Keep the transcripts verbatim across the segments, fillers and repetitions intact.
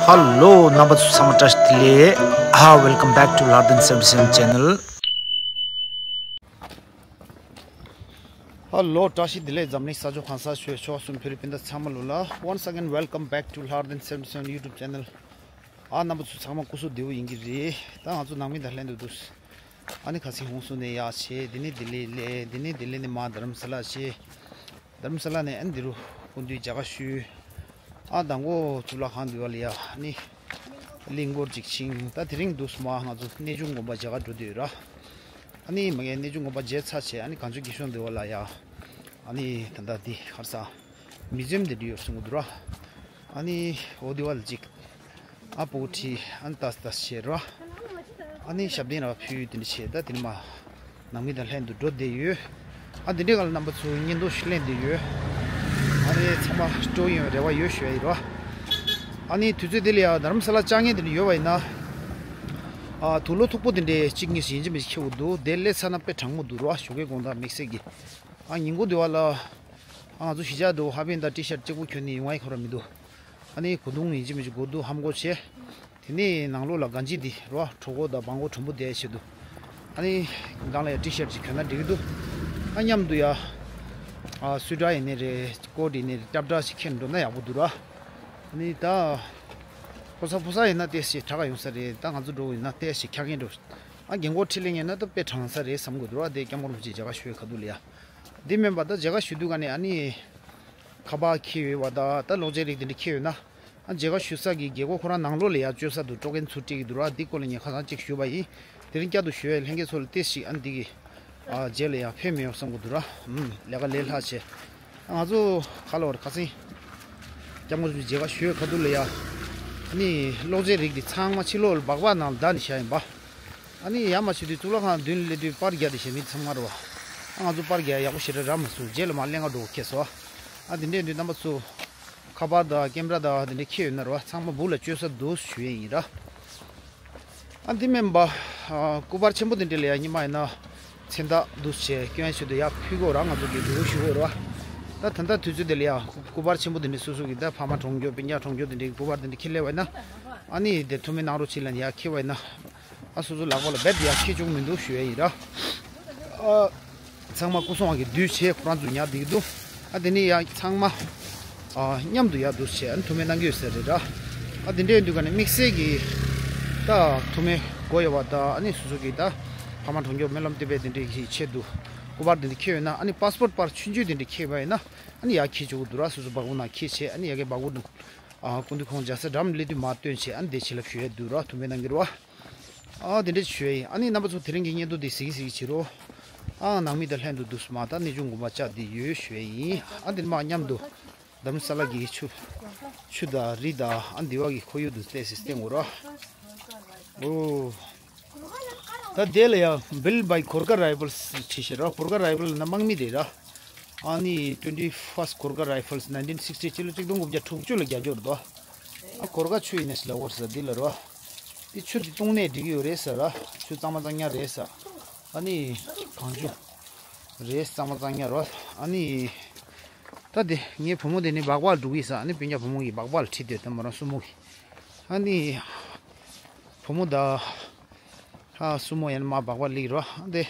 Hello, རྣམ་པ་ཚོ་ཚང་མ་བཀྲ་ཤིས་བདེ་ལེགས། ཨ། Welcome back to Lardin seventy-seven channel. Hello, བཀྲ་ཤིས་བདེ་ལེགས། འཛམ་གླིང་ས་ཕྱོགས་གང་སར་བཞུགས་ཆོག་གསུམ་བོད་རིགས་སྤུན་ཟླ་ཚང་མ་ལོ་ལ། Once again, welcome back to Lardin seventy-seven YouTube channel. ཨ། རྣམ་པ་ཚོ་ཚང་མ་སྐུ་གཟུགས་བདེ་པོ་ཡིན་གྱི་རེད། ད་ང་ཚོ་ནང་མི་དང་ལྷན་དུ་འདུག་ཨ་ནི་ཁ་སང་ཧུན་སུར་ནས་ཡར་བྱས། དེ་ནས་ལྡི་ལི་སླེབས། དེ་ནས་ལྡི་ལི་ནས་མར་རྡ་རམ་ས་ལ་བྱས། རྡ་རམ་ས་ལ་ནས་ཨ་ནི་འདི་རུ་སྐུ་མདུན་མཇལ་ཁ་ཞུས། ཨ། མདང་དགོང་གཙུག་ལག་ཁང་འདི་བ་ལ་ཡ་ཨ་ནི་གླིང་སྐོར་ཅིག་ཕྱིན། ད་དེ་རིང་འདུག་སེ་མར་ང་ཚོ་གནས་ཆུང་དགོན་པ་མཇལ་ཁ་འགྲོ་འདོད་ཡོད་ར། ཨ་ནི་མ་གི་གནས་ཆུང་དགོན་པ་མཇལ་ཚར་བྱས། ཨ་ནི་གངས་ལྗོངས་སྐྱིད་གཤོངས་འདི་བ་ལ་ཡ་ཨ་ནི་ད་ལྟ་འདི་ག་རེ་ཟ། མིའུ་ཛི་ཡམ་དེ་འདྲ་ཡོད་གསུང་གི་འདུག་ར། ཨ་ནི་འོ་དེ་བ་ལ་ཅིག་ཨ། སྤོ་བོ་ཁྲིད། ཨ་ནི་ལྟ་ལྟ་བྱས་ར། ཨ་ནི་ཞབས་བརྟན་ར་ཕུལ་དེ་འདྲ་བྱས། ད་དེ་ནས་མར་ནང་མི་དང་ལྷན་དུ་འགྲོ་བསྡད་ཡོད། ཨ། དེ་འདྲའི་སྒང་ལ་རྣམ་པ་ཚོ་བརྙན་ཐུང་ཞིག་ལེན་བསྡད་ཡོད། ཨ་ནི་ཚང་མ་སྤྲོ་ཡོང་བའི་རེ་བ་ཡོད་ཞུ་ཡ་ཡིན་ར། ཨ་ནི་དུས་ཚོད་དེ་ལ་ཡ་རྡ་རམ་ས་ལ་བཅར་མཁན་དེ་འདྲ་ཡོད་པ་ཡིན་ན། ཨ། དུག་ལོག་མཐུག་པོ་དེ་འདྲའི་གཅིག་གཉིས་ཤིག་ཡིན་གཅིག་མིན་གཅིག་འཁྱེར་དགོས་འདུག་དེ་སླེབས་ཚར་ན་དཔེ་གྲང་མོ་འདུག་ར། ཞོགས་ཀའི་དགོང་དག་དམིགས་བསལ་གྱི། ཨ། ཉིན་གུང་དེ་བ་ལ། ཨ། ང་ཚོ་གཞིས་ཆགས་འདུག་ཧ་པན་དང་ཊི་ཤར་གཅིག་པོ་གྱོན་ནས་ཡོང་བ་ཡིན། ཁོ་ར་མི་འདུག་ཨ་ནི་གོས་ཐུང་ཡིན་གཅིག་མིན་གཅིག་དགོས་འདུག་ཧམ་གོ་བྱས། དེ་ནས་ནང་ལོགས་ལ་གང་ཅི་འདི་རོ། གྲོད་ཁོག་དང་སྦྲང་ཁོག་དྲོན་པོ་བསྡད་བྱེད་དུ། ཨ་ནི་སྒང་ལ་ཡ་ཊི་ཤར་ཅིག་གྱོན་ན་འགྲིག་གི་འདུག་ཨ། མཉམ་དུ་ཡ། ཨ། སུ་ཊར་ཡིན་ནའི་རེད། ཀོ་ཊི་ཡིན་ནའི་རེད། ཀྲབ་ཀྲ་ཞིག་འཁྱེར་འགྲོ་ན་ཡག་པོ་འདུག་ར། ཨ་ནི་ད་ཕོ་གསར་ཕོ་གསར་ཡིན་ན་ཏོག་ཙམ་དྲག་ག་ཡོང་ས་རེད། ད་ང་ཚོ་འགྲོ་ཡིན་ན་ཏོག་ཙམ་འཁྱག་མཁན་འགྲོ། ཨ། རྒན་གོག་ཁྲིད་ལེན་ཡིན་ན་ད་དཔེ་གྲང་ས་རེད་བསམ་གི་འདུག་ར། དེ་སྐྱབས་མགོན་རིན་པོ་ཆེ་མཇལ་ཁ་ཞུ་བའི་ཁ་ཐུག་ལ་ཡ། འདི་མིན་པ་ད་མཇལ་ཁ་ཞུ་དུས་ག་ནས་ཨ་ནི་ཁ་པར་འཁྱེར་ཡོད་པ་དང་ད་གློག་ཀླད་རིགས་དེ་འདྲ་འཁྱེར་ཡོད་ན། ཨ། མཇལ་ཁ་ཞུ་ས་གི་རྒན་གོག་ཁོ་རང་ནང་ལོགས་ལ་ཡ་བཅོལ་ས་འདུག་སྤྲོ་མཁན་ཚུར་སྤྲད་ཀྱི་འདུག་ར། འདི་སྐོར་ལ་ངས་ཁ་སང་གཅིག་ཞུས་པ་ཡིན། དེ་རིང་བསྐྱར་དུ་ཞུ་ཡ། ལྷན་རྒྱས་ཚོ་ལ་ཏོག་ཙམ་ཨ་ནི་འདི་གི། ཨ། རྗེས་ལ་ཡང་ཕན་མི་ཡོང་བསམ་གི་འདུག་ར། ཨུམ། ལས་ཀ་ལས་སླ་བྱས། ང་ཚོ་ཁ་ལོ་བར་ཁ་སང་སྐྱབས་མགོན་རིན་པོ་ཆེ་མཇལ་ཁ་ཞུ་བའི་ཁ་ཐུག་ལ་ཡ། ཨ་ནི་གློག་ཀླད་རིགས་འདི་ཚང་མ་ཕྱི་ལོགས་ལ་སྦག་སྦག་ནང་ལ་བསྡད་ནས་བཞག་ཡིན་པ། ཨ་ནི་ཡར་མར་བྱེད་དུས་གཙུག་ལག་ཁང་མདུན་ལ་སླེབས་དུས་པར་རྒྱག་བསྡད་བྱས་མི་ཚང་མ་རེད་བ། ཨ། ང་ཚོ་པར་རྒྱག་ཡག་པོ་ཞེ་དྲག་རག་མ་སོང་། རྗེས་ལ་མར་ཀླད་ཁ་འགྲོ་ཁེལ་སོང་། ཨ། དེ་འདྲ་ཡིན་དུས་རྣམ་པ་ཚོ་ཁ་པར་དང་ཀེམ་ར་དང་དེ་འདྲ་འཁྱེར་ཡོད་ན་རེད་བ། ཚང་མ་སྦུག་ལ་བཅོལ་ས་འདུག་ཞུ་ཡས་ཡིན་ར། ཨ། འདི་མིན་པ། ཨ། སྐུ་པར་ཆེན་པོ་དེ་འདྲ་ལ་ཡ་སྔོན་མ་ཡིན་ན་མཚན་རྟགས་འདུག་སེ་བྱས་སྐྱོན་ཡ་ཆེད་དུ་ཡར་ཕུལ་དགོས་ར། ང་ཚོ་གི་འདུག་ཞུ་དགོས་ར། ད་ད་ལྟ་དུས་ཚོད་དེ་ལ་ཡ་སྐུ་པར་ཆེན་པོ་དེ་འདྲ་སོ་སོ་གི་ད་ཕ་མ་གྲོངས་མཁན་སྤུན་ཀྱག་གྲོངས་མཁན་དེ་འདྲའི་སྐུ་པར་དེ་འདྲ་འཁྱེར་སླེབས་པ་ཡིན་ན། ཨ་ནི་དེ་ཐུགས་སྨོན་གནང་རོགས་བྱེད་ལབ་ནས་ཡར་འཁྱེར་བ་ཡིན་ན། ཨ། སོ་སོ་ལག་པ་ལ་རྦད་དེ་ཡར་འཁྱེར་བཅུག་མི་འདུག་ཞུ་ཡས་ཡིན་ར། ཨ། ཚང་མ་སྐུ་སྲུང་བ་གིས་བསྡུས་བྱས་ཁོ་རང་ཚོ་ཉར་བསྡད་ཀྱི་འདུག་ཨ། དེ་ནས་ཡང་ཚང་མ། ཨ། མཉམ་དུ་ཡར་འདུག་སེ་བྱས་ཨ་ནི་ཐུགས་སྨོན་གནང་གི་ཡོད་ས་རེད་ར། ཨ། དེ་འདྲ་ཡིན་དུས་ག་ནས་དམིགས་བསལ་གྱི་ད་ཐུགས་སྨོན་དགོས་ཡོད་པ་དང་། ཨ་ནི་སོ་སོ་གི་ད་ཕ་མ་གྲོངས་མཁན་སྨོན་ལམ་བཏབ་པའི་དེ་འདྲའི་གི་ཆེད་དུ་སྐུ་པར་དེ་འདྲ་འཁྱེར་ཡོད་ན། ཨ་ནི་པཱ་སི་པོར་ཊི་པར་ཆུང་ཆུང་དེ་འདྲ་འཁྱེར་བ་ཡིན་ན། ཨ་ནི་ཡར་འཁྱེར་བཅུག་གི་འདུག་ར། སོ་སོ་སྦག་སྦུག་ནང་འཁྱེར་བྱས། ཨ་ནི་ཡ་གི་སྦག་སྦུག་ནང་། ཨ། སྐུ་མདུན་ཁོང་མཇལ་ས་འགྲམ་སླེབས་དུས་མར་སྟོན་བྱས་ཨ་ནི་དེ་བྱིན་རླབས་ཞུ་ཡས་འདུག་ར། ཐུགས་སྨོན་གནང་གི་རེད་བ། ཨ། དེ་འདྲ་ཞུ་ཡས་ཡིན། ཨ་ནི་རྣམ་པ་ཚོ་དེ་རིང་གི་བརྙན་ཐུང་འདི་གཟིགས་གཟིགས་བྱེད་རོགས། ཨ། ནང་མི་དང་ལྷན་དུ་འདུག་སེ་མར་ད་གནས་ཆུང་དགོན་པ་བཅར་བསྡད་ཡོད་ཞུ་ཡས་ཡིན། ཨ། དེ་ནས་མར་མཉམ་དུ་རྡ་རམ་ས་ལ་གི་ཆུ། ཆུ་དང་རི་དང་། ཨ། འདི་བ་གི་ཁོར་ཡུག་འདི་ཏོག་ཙམ་བསྟན་དགོས་ར། ཨོ། ད་དེ་ལ་ཡང་built by Gorkha Rifles བྲིས་ཤག་ར། Gorkha Rifles ལབ་ན་དམག་མི་རེད་ར། ཨ་ནི་twenty first Gorkha Rifles nineteen sixty། སྤྱི་ལོ་གཅིག་སྟོང་དགུ་བརྒྱ་དྲུག་ཅུ་ལ་རྒྱལ་འཇོག་རེད་དོ། ཨ། གོར་ཁ་ཆུ་ཡིན་ནས་ལབ་ཡོད་ཟེར་འདི་ལ་རོ། འདི་ཆུ་འདི་བཏུང་ནས་འགྲིག་གི་ཡོད་རེད་ཟེར་ར། ཆུ་གཙང་མ་གཙང་རྐྱང་རེད་ཟེར། ཨ་ནི་གངས་ཆུ་རེད། གཙང་མ་གཙང་རྐྱང་རོ། ཨ་ནི་ད་དེ་ངའི་བུ་མོ་དེ་ནི་སྦག་སྦག་འགྲོ་གི་ཟེར། ཨ་ནི་སྤུན་ཀྱག་བུ་མོ་གིས་སྦག་སྦག་ལ་ཁྲིད་དེ་ད་མོ་རང་སྲུ་མོ་གིས། ཨ་ནི་བུ་མོ་ད་ཧ་སྲུ་མོ་ཡང་མར་སྦག་སྦག་སླེབས་རོ། ཨ་དེ་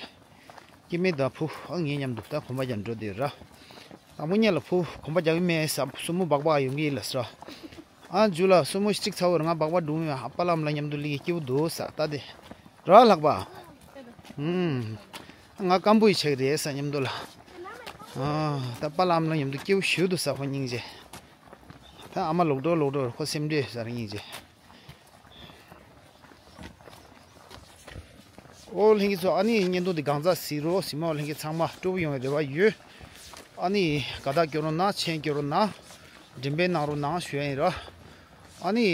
སྐྱེ་དམན་དང་བུ་ཨ་ངའི་མཉམ་དུ་ད་གོམ་པ་རྒྱག་འགྲོ་བསྡད་ར། དང་པོ་ཉིད་ལ་བུ་གོམ་པ་རྒྱག་གི་མེད་ཟེར། སྲུ་མོ་སྦག་སྦག་ཡོང་གི་ཡིན་ལབ་ཟེར། ཨ་ཇུ་ལ་སྲུ་མོ་གཅིག་ཚ་བོར་ང་སྦག་སྦག་འགྲོ་མི་ཨ་པ་ལགས་ཨ་མ་ལགས་མཉམ་དུ་སླེབས་ཀྱི་སྐྱིད་པོ་འདུག་ཟེར། ད་དེ་ར་ལྷག་པ། ཨུམ། ང་སྐམ་པོ་ཡི་ཆགས་ཀྱི་རེད་ཟེར་མཉམ་དུ་ལ། ཨ་ད་པ་ལགས་ཨ་མ་ལགས་མཉམ་དུ་སྐྱིད་པོ་ཞེ་པོ་འདུག་ཟེར་ཁོ་སྙིང་རྗེ། ད་ཨ་མ་ལོག་འགྲོ་ལོག་འགྲོ་ཁོ་སེམས་ཁྲལ་ཟེར་སྙིང་རྗེ། ཨོ་ལྷན་རྒྱས་ཚོ། ཨ་ནི་བརྙན་ཐུང་འདི་གང་ཙམ་གཟིགས་རོགས། གཟིགས་མ་ལྷན་རྒྱས་ཚང་མ་སྤྲོ་པོ་ཡོང་བའི་རེ་བ་ཡོད། ཨ་ནི་དགའ་རྟགས་སྐྱོན་རོགས་གནང་། མཆན་སྐྱོན་རོགས་གནང་། འགྲེམས་སྤེལ་གནང་རོགས་གནང་ཞུ་ཡ་ཡིན་ར། ཨ་ནི་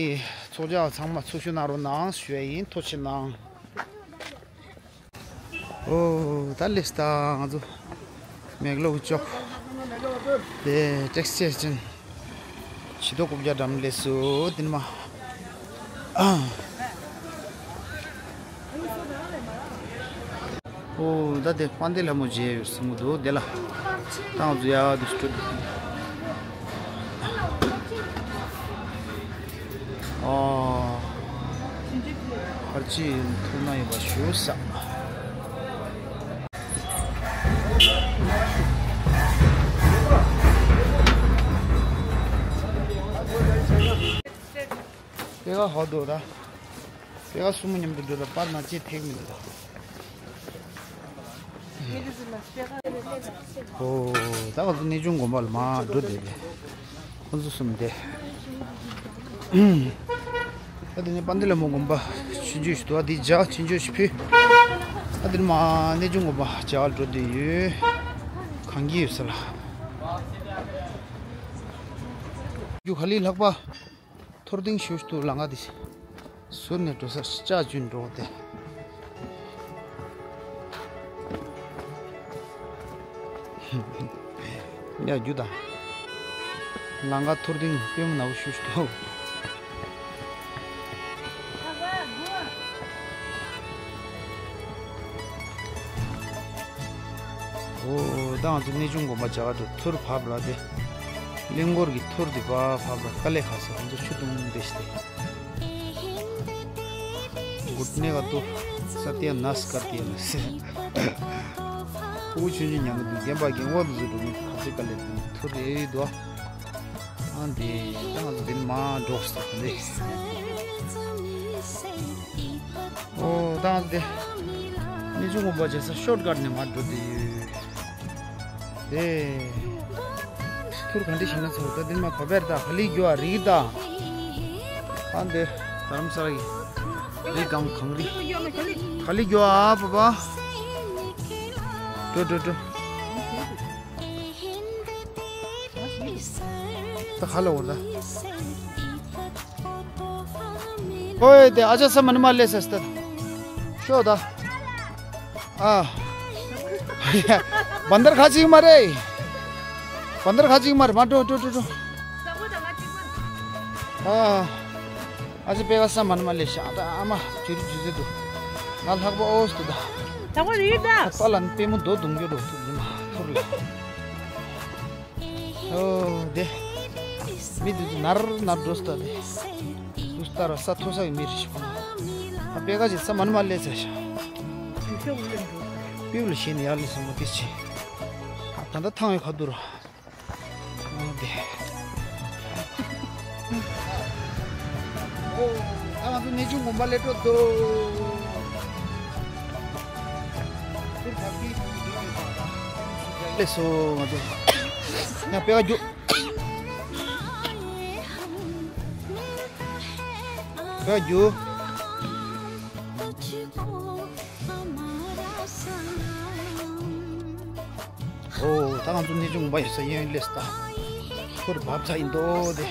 ཚོགས་བཅར་ཚང་མ་ཚོགས་ཞུགས་གནང་རོགས་གནང་ཞུ་ཡ་ཡིན། ཐུགས་རྗེ་གནང་། ཨོ་ད་སླེབས་ད་ང་ཚོ་མེག་ལོར་ཅོག་དེ་ཊེག་སི་ཅན་ཆི་ཏོ་རྐུབ་བཀྱག་འགྲམ་སླེབས་སོང་། དེ་ནས་མར། ཨོ་ད་དེ་དཔལ་ལྡན་ལྷ་མོ་མཇལ་ཡོང་བསམ་གྱི་འདུག་དེ་ལ་ད་ང་ཚོ་ཡར་དུ་སྤྲོད། ཨ། ཕར་ཅིག་ཐུག་ན་ཡོད་པ་ཞུ་ས། དཔེ་ཁ་ཧོ་དོ་ད། དཔེ་ཁ་སུ་མོ་མཉམ་དུ་འགྲོ་ད་པར་ན་ཅི་ཐེག་མི་འདུག་ད། ཨོ། ད་ང་ཚོ་གནས་ཆུང་དགོན་པ་ལ་མར་འགྲོ་བསྡད་པས། ཁོང་ཚོ་གསུམ་དེ། ད་དེ་ནས་དཔལ་ལྡན་ལྷ་མོ་དགོན་པ་ཆུང་ཆུང་ཞིག་འདུག་ཨ་དེ་ཇག་ཆུང་ཆུང་ཞིག་ཕུལ། ད་དེ་ནས་མར་གནས་ཆུང་དགོན་པ་ཇག་འགྲོ་བསྡད་ཡོད། གངས་སྐྱིད་ཡོད་ས་ལ། རྒྱུ་ག་ལི་ལྷག་པ། ཐོར་ཐིང་ཞུ་ཞུ་ལ་ང་དེ་ཟུར་ནས་འགྲོ་ས་ལྕགས་ཅུན་འགྲོ་དེ། ཉ་རྒྱུ་དང་། ལང་ཀ་ཐོར་ཐིང་དཔེ་མ་ནག་པོ་ཞུ་ཞུ། ཨོ། ད་ང་ཚོ་གནས་ཆུང་དགོན་པ་བྱ་བ་དུ་ཐུར་བབ་ར་དེ། གླིང་སྐོར་གྱི་ཐུར་དེ་བབ་བབ་ར་དཀའ་ལས་ཁག་སོ་ང་ཚོ་ཆུ་དུང་དེ་ཤི་དེ། गुटने का तो सत्यानाश कर दिया वैसे। ཁུ་ཆུན་ཆུན་ཉང་གི་འདུག་རྒན་པ་རྒན་འཁོགས་འདི་ཚོ་འགྲོ་མི་ཁ་ཚིག་དཀའ་ལས་དུ་ཐུར་རེ་རེ་འདུག་ཨ་འདི་ད་ང་ཚོ་འདི་ནས་མར་འགྲོ་སོང་རེད། ཨོ་ད་ང་ཚོ་འདི་གནས་ཆུང་དགོན་པ་བྱེད་ས་ཤོར་ཀཊ་ནས་མར་འགྲོ་བསྡད་ཡོད། དེ། ཐུར་ག་འདྲ་ཞིག་ན་ཚོར་ད་འདི་མ་བ་བེར་ད་ག་ལི་རྒྱུ་ཨ་རིག་ད། ཨ་འདི་རྡ་རམ་ས་ལ་གི་རི་སྒང་གངས་རི། ག་ལི་རྒྱུ་ཨ་བ་བ། འགྲོ་འགྲོ་འགྲོ། ད་ག་ལ་འོར་ད། ཨོའི་དེ་ཨ་ཅག་ས་མ་ནི་མ་ལས་ས་སྟ། ཤོག་ད། ཨ། བན་དར་ཁ་ཅིག་མ་རེད། བན་དར་ཁ་ཅིག་མ་རེད་མ་འགྲོ་འགྲོ་འགྲོ་འགྲོ། ཨ། ཨ་ཅེ་པེ་ག་ས་མ་ན་མ་ལེ་ཤ་ད་ཨ་མ་ཇུ་རི་ཇུ་ཟེ་དུ། ང་ལྷག་པ་ཨོ་སྟུ་ད། ད་པ་ལན་པེ་མོ་དོ་དུང་གྱོ་རོ་ཐུག་ཡིན་མ་ཐུར་ལ། ཨོ་དེ། མི་དུ་ནར་ནར་འགྲོ་སྟ་དེ། དུ་སྟ་ར་ས་ཐོ་ས་གི་མི་རི་ཤི་ཁོ་ན། ཨ་པེ་ག་ཅེ་ས་མ་ན་མ་ལེ་ཚ་ཤ། པིའུ་ལ་ཤེས་ནི་ཡར་ལི་སོང་མ་དེ་ཆེ། ད་ད་ཐང་ཡོད་ཁ་དུ་ར། ཨོ་དེ། ཨོ། ད་ང་ཚོ་གནས་ཆུང་དགོན་པ་ལས་འགྲོ་འདུག་ལས་སོ་ང་ཚོ། ཡང་དཔེ་ག་རྒྱུ། དཔེ་ག་རྒྱུ། ཨོ། ད་ང་ཚོ་གནས་ཆུང་དགོན་པ་ཡོད་ས་གཡས་གཡོན་སླེབས་ད། ཁོར་བབས་ཚ་ཡིན་དོ་དེ།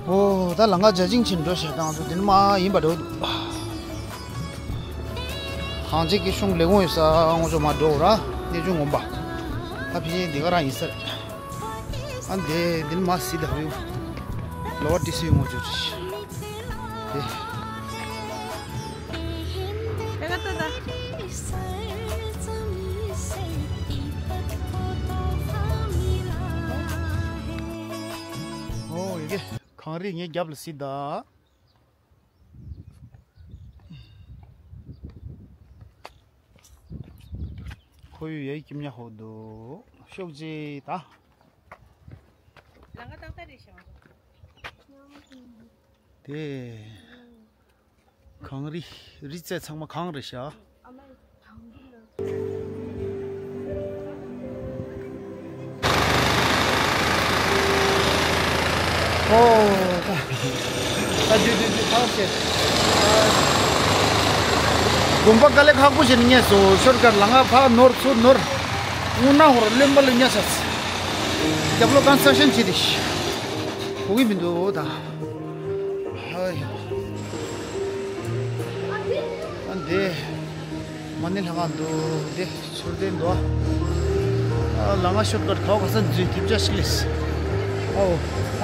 ཨོ། ད་ལང་ཀ་ཇ་ཅིང་ཆེན་འགྲོ་ཤག་ད་ང་ཚོ་དེ་ནི་མ་ཡིན་པ་འགྲོ་འདུག་གངས་ཅན་གྱི་གཞུང་ལས་ཁུངས་ཡོད་ས་ངོ་ཅོག་མ་འགྲོ་ར་གནས་ཆུང་དགོན་པ། ད་ཕྱིན་འདི་ག་རང་ཡིན་ས་རེད། ཨ་འདི་འདི་ནི་མ་སི་ད་ཧུ། ལོ་བ་ཏི་སི་ངོ་ཅོག་རེད། དེ། ཨོ་ཡི་གེ་གངས་རི་ངའི་རྒྱབ་ལ་སྲིད་ད། ཁོ་ཡུ་ཡའི་ཀྱིམ་ཉ་ཧོ་དོ་ཤོག་ཅེ་ད། ལང་ཀ་ཏག་ཏག་རེད་ཤག་དེ། གངས་རི། རི་རྩེ་ཚང་མ་གངས་རེད་ཤག་ཨོ། ད་ད་དུས་དུས་དུས་ཕག་ཆེ། དགོན་པ་དཀའ་ལས་ཁག་པོ་ཞིག་ནས་རྙེད་སོང་། ཤོར་ཀཊ་ལ་ང་ཕག་ནོར་ཚུར་ནོར། དངོས་གནས་ཧོར་བློན་པ་ལ་ཉ་ས། རྒྱབ་ལོགས་གང་ས་ཤན་བྱེད་དེ་ཤི། གོ་གི་མི་འདུག་ད། ཧའི། ཨ་འདི། མ་ཎི་ལྷ་ཁང་འདུག་འདི་ཚུར་བསྟན་འདུག་ཨ་ལ་ང་ཤོར་ཀཊ་ག་བ་ག་ས་འཛུལ་ཐེབས་ཆ་ཞིག་ལེས། ཨའོ།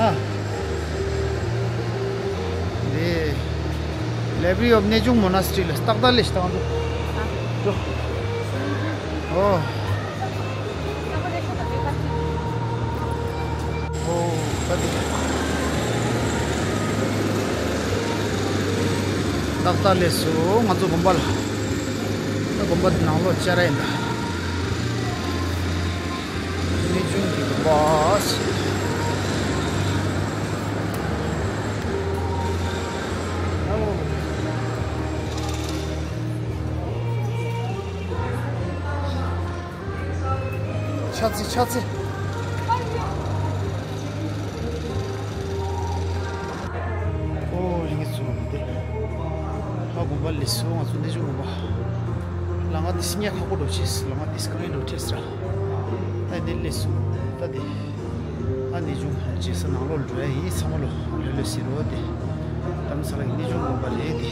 ཨ། འདི། Library of Nechung Monastery ལ་སྟག་རྟ་ལེ་ཤ་བཏང་འདུག་འགྲོ། ཨོ། ཏག་ཏག་སླེབས་སོང་། ང་ཚོ་དགོན་པ་ལ། ད་དགོན་པ་ནང་ལོགས་བཅར་ཡིན་ད། གནས་ཆུང་གི་དགོན་པ། ཆ་ཚི་ཆ་ཚི། ཨོ་ལྷན་རྒྱས་ཚོ་འདི། ཧ་དགོན་པ་སླེབས་སོང་། ང་ཚོ་གནས་ཆུང་དགོན་པ། ལམ་ཁ་འདི་སྙེག་ཁག་པོ་འགྲོ་ཆེ། ལམ་ཁ་འདི་སྐང་ཡིན་འགྲོ་ཆེ་ཟེར། ད་འདི་སླེབས་སོང་། ད་འདི། ཨ་གནས་ཆུང་རྗེས་ས་ནང་ལོགས་འགྲོ་ཡ་ཡིན། ཚང་མ་ལོ་ལྷོད་ལྷོད་ཟེར་རོ་དེ། དྷ་རམ་ས་ལ་གི་གནས་ཆུང་དགོན་པ་རེད་དེ།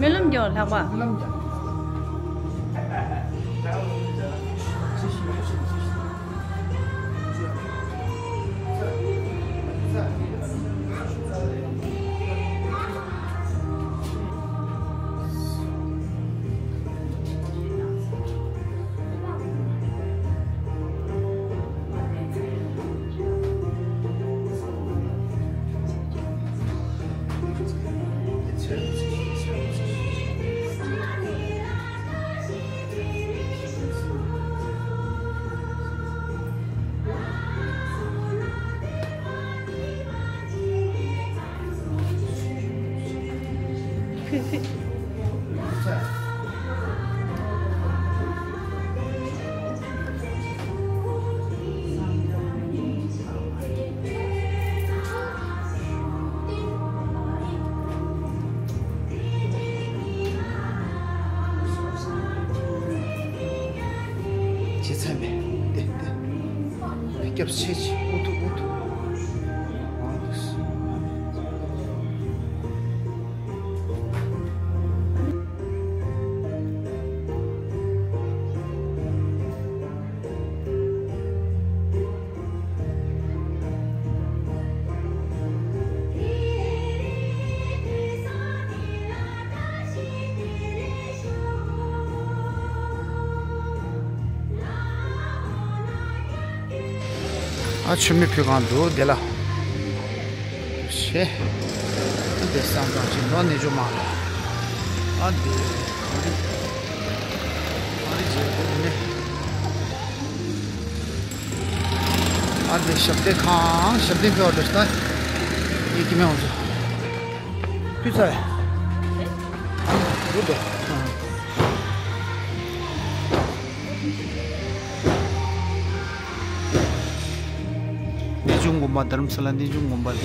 སྨོན་ལམ་རྒྱོབ་ལྷག་པ། སྨོན་ལམ་རྒྱོབ། བྱེད་ཚད་མེད། དེ་དེ། སྐྱབས་ཆེ་ཆེ། ཨུ་ཐུ་ཨུ་ཐུ། ཨ་ཐུ། ཨ་མཆོད་མེ་ཕུལ་གང་འདུག་དེ་ལ། ཤེ། འདི་བསམ་གྲངས་ཅིག་ནོར་ནི་ཇོ་མ་ལ། ཨ་འདི། གངས་རི། གངས་རི་རྗེས་འདི་ནི། ཨ་འདི་ཞབས་བརྟན་ཁང་། ཞབས་བརྟན་ཕེབས་པ་འདྲ་ཞིག་ད། ཡེ་ཀི་མེ་འོང་ཚོ། ཕུལ་ཚར། རུ་དོ། གནས་ཆུང་དགོན་པ། དྷ་རམ་ས་ལ་གནས་ཆུང་དགོན་པ་རེད།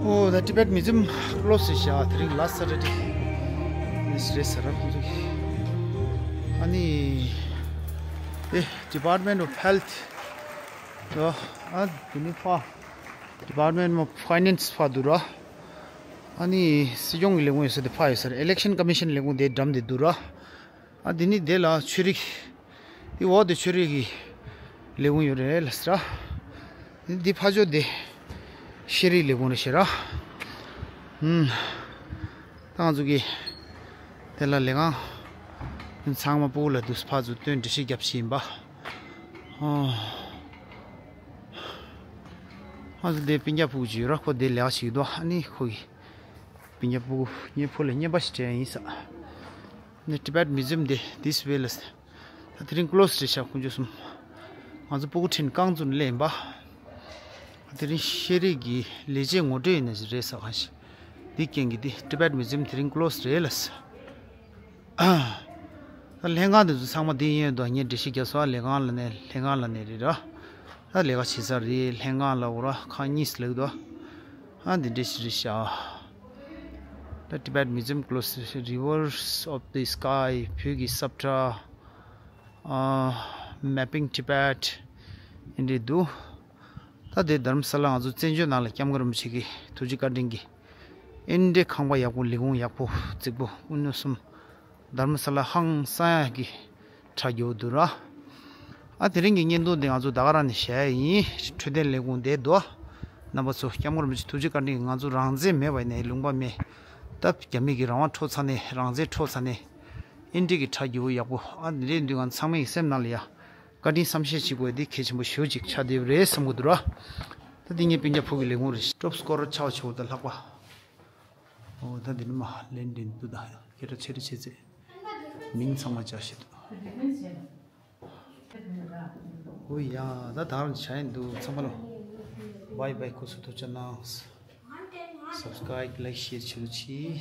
ཨོ། The Tibet Museum close རེད་ཤག་དེ་རིང་last Saturday རེད་ཟེར་ར་ཁོང་ཚོ་གིས། ཨ་ནི། ཨེ། Department of Health ར། ཨ་དེ་ནི་ཕ། Department of Finance ཕ་འདུག་ར། ཨ་ནི་སྲིད་སྐྱོང་གི་ལས་ཁུངས་ཡོད་ས་དེ་ཕ་ཡོད་ས་རེད། Election Commission ལས་ཁུངས་དེ་འགྲམ་དེ་འདུག་ར། ཨ་དེ་ནི་དེ་ལ་ཆོས་རིག་དེ་འོག་དེ་ཆོས་རིག་གི་ལས་ཁུངས་ཡོད་རེད་ལ་ཟེར་ར། དེ་ཕ་ཕྱོགས་དེ་ཤེས་རིག་ལས་ཁུངས་རེད་ཤག་ར། ཧུམ། ད་ང་ཚོ་གི་དེ་ལ་ལས་ཁང་ཚང་མ་སྤུ་གུ་ལ་དུས་ཕ་ཚོ་སྟོན་འགྲེལ་བཤད་རྒྱབ་བཞིན་པ། ཨོ། ང་ཚོ་དེ་སྤུན་ཀྱག་སྤུ་གུ་ཅིག་ཡོད་ར། ཁོ་དེ་ལས་ཀ་བྱེད་ཀྱི་འདུག་ཨ་ནི་ཁོ་གི་སྤུན་ཀྱག་སྤུ་གུ་ངའི་བུ་ལ་རྔན་པ་ཞིག་སྤྲད་ཡིན་ས། ནི་Tibet Museum དེ་this way ལ། ད་དེ་རིང་close རེད་ཤག་དཀོན་མཆོག་གསུམ། ང་ཚོ་སྤུ་གུ་ཁྲིད་རྐང་བཙུགས་ནས་སླེབས་ཡིན་པ། དེ་རིང་ཤེས་རིག་གི་ལས་བྱེད་ངོ་སྤྲོད་ཡིན་ན་ཞིག་རེད་ས་གང་ཞིག་འདི་རྐྱེན་གྱིས་དེ་Tibet Museum དེ་རིང་close རེད་ལ་ཟེར། ད་ལྷན་ཁང་དེ་ཚོ་ཚང་མ་འདི་ཡིན་ཡོད་དོ། ངས་འགྲེལ་བཤད་རྒྱབ་སོང་། ལས་ཁང་ལ་ནས་ལྷན་ཁང་ལ་ནས་རེད་ར། ད་ལས་ཀ་བྱེད་ས་རེད། ལྷན་ཁང་ལ་འོ་ར་ཁང་གཉིས་ལེགས་དོ། ཨ་འདི་འདྲས་ཞིག་རེད་ཤག་ད་Tibet Museum close Rivers of the Sky བོད་ཀྱི་ས་བཀྲ། ཨ་Mapping Tibet ཨེ་འདྲས་འདུག་ད་དེ་དྷརྨ་ས་ལ་ང་ཚོ་བཙན་བྱོལ་ནང་ལ་སྐྱབས་མགོན་རིན་པོ་ཆེ་གི་ཐུགས་རྗེ་བཀའ་དྲིན་གྱིས་ཨེ་འདྲས་ཁང་པ་ཡག་པོ་ལས་ཁུངས་ཡག་པོ་རྫིག་པོ་དངོས་གནས་གསུམ། དྷརྨ་ས་ལ་ཧང་སང་ཡག་གི་གྲ་རྒྱས་པོ་འདུག་ར། ཨ་དེ་རིང་གི་བརྙན་ཐུང་འདི་ང་ཚོ་ད་ག་རང་ནས་བྱས་ཡིན། འཕྲོད་བསྟེན་ལས་ཁུངས་བསྡད་འདུག་རྣམ་པ་ཚོ་སྐྱབས་མགོན་རིན་པོ་ཆེ་ཐུགས་རྗེ་བཀའ་དྲིན་གྱིས་ང་ཚོ་རང་བཙན་མེད་པ་ཡིན་ནའི་ལུང་པ་མེད། ད་རྒྱ་མི་གི་རང་དབང་འཕྲོག་ཚར་ནས་རང་བཙན་འཕྲོག་ཚར་ནས་ཨིན་ཌི་གི་གྲ་རྒྱས་པོ་ཡག་པོ་ཨ་འདི་འདྲས་འདུག་ང་ཚང་མའི་སེམས་ནང་ལ་ཡ་བཀའ་དྲིན་བསམ་ཤེས་བྱེད་དགོས་འདི་གལ་ཆེན་པོ་ཞེ་པོ་ཅིག་ཆགས་བསྡད་པ་རེད་བསམ་གྱི་འདུག་ར། ད་འདི་ངའི་སྤུན་ཀྱག་ཕུ་གི་ལས་ཁུངས་རེད། ཊོབ་སི་ཀོ་རར་ཆགས་པ་ཆེ་བོ་དང་ལྷག་པ། ཨོ་ད་འདི་ནི་མ་ལན་འདྲེན་འདུག་ད་སྐད་གྲགས་ཆེ་རེ་བྱེད་ཚེ་མིང་ཚང་མ་བཅར་ཤེས་འདུག་ཨོ་ཡ་ད་ད་རང་བྱ་ཡིན་འདུག་ཚང་མ་ལོ། བའི་བའི་ཁོ་སུ་ཐུགས་ཅག་གནང་། སབ་སི་ཀ་རའིབ་ལའིཀ་ཤེར་བྱེད་རོགས་གྱིས།